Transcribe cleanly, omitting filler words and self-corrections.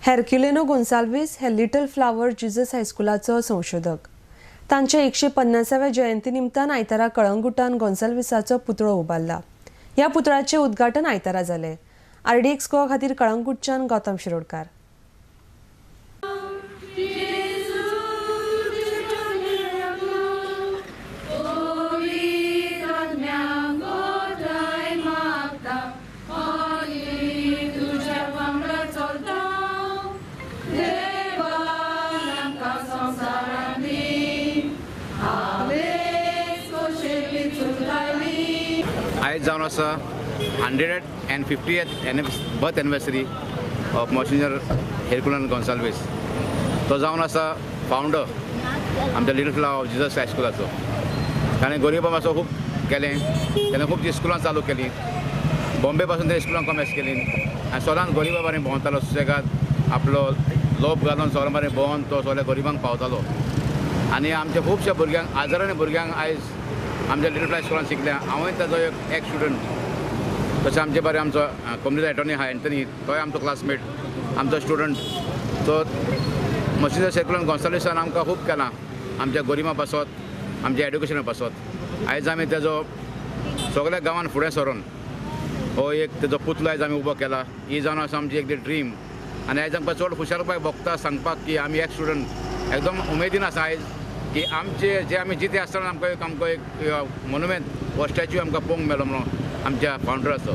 हेरक्युलेनो गोन्साल्वीस हे little flower Jesus हायस्कुलाचो संशोधक. तांच्या 150व्या जयंती निमतान आयतारा कळंगुटान गोन्साल्वीसाचो पुतळो उबारला. ह्या पुतळ्याचें उद्घाटन आयतारा जालें. आरडीएक्स गोवा खातीर कळंगुटच्यान गौतम शिरोडकार. आयज जावन आसा 150th birth anniversary of Monsignor Herculano Gonsalves. तो जावन आसा फावंडर आमच्या लिटल फ्लावर ऑफ जिजस हायस्कुलाचो. ताणें गरिबां पासून खूब केलें, ताणें खूब स्कुलां चालू केलीं, बॉम्बे पासून ते स्कुलां कॉमेर्स केलीं आनी सदांच गरिबां बारीन भोंवतालो, सुसेगाद आपलो लोप घालून सगळ्यां बारीन भोंवन तो सगळ्या गरिबांक पावतालो. आनी आमच्या खुबश्या भुरग्यांक, हजारांनी भुरग्यांक आयज आमच्या लिटल फ्लावर स्कुलान शिकल्या. हांवूय ताजो एक स्टुडंट. तशें आमचे बरें आमचो कम्युनिटी एटॉर्नी आहा एंथनी, तोय आमचो क्लासमेट, आमचो स्टुडंट. सो मॉन्सिन्योर हेरक्युलेनो गोन्साल्वीसान आमकां खूब केलां आमच्या गरिबां पासत, आमच्या एड्युकेशना पासत. आयज आमी तेजो सगळ्या गांवान फुडें सरून हो एक तेजो पुतळो आयज आमी उबो केला. ही जावन आसा आमची एक ड्रीम. आनी आयज आमकां चड खुशालकाय भोगता सांगपाक की आमी एक स्टुडंट एकदम उमेदीन आसा आयज की आमचे जे आमी जिते आसतना आमकां एक मोनुमेंट हो स्टॅच्यू आमकां पळोवंक मेळ्ळो म्हणून आमच्या फावंडराचो.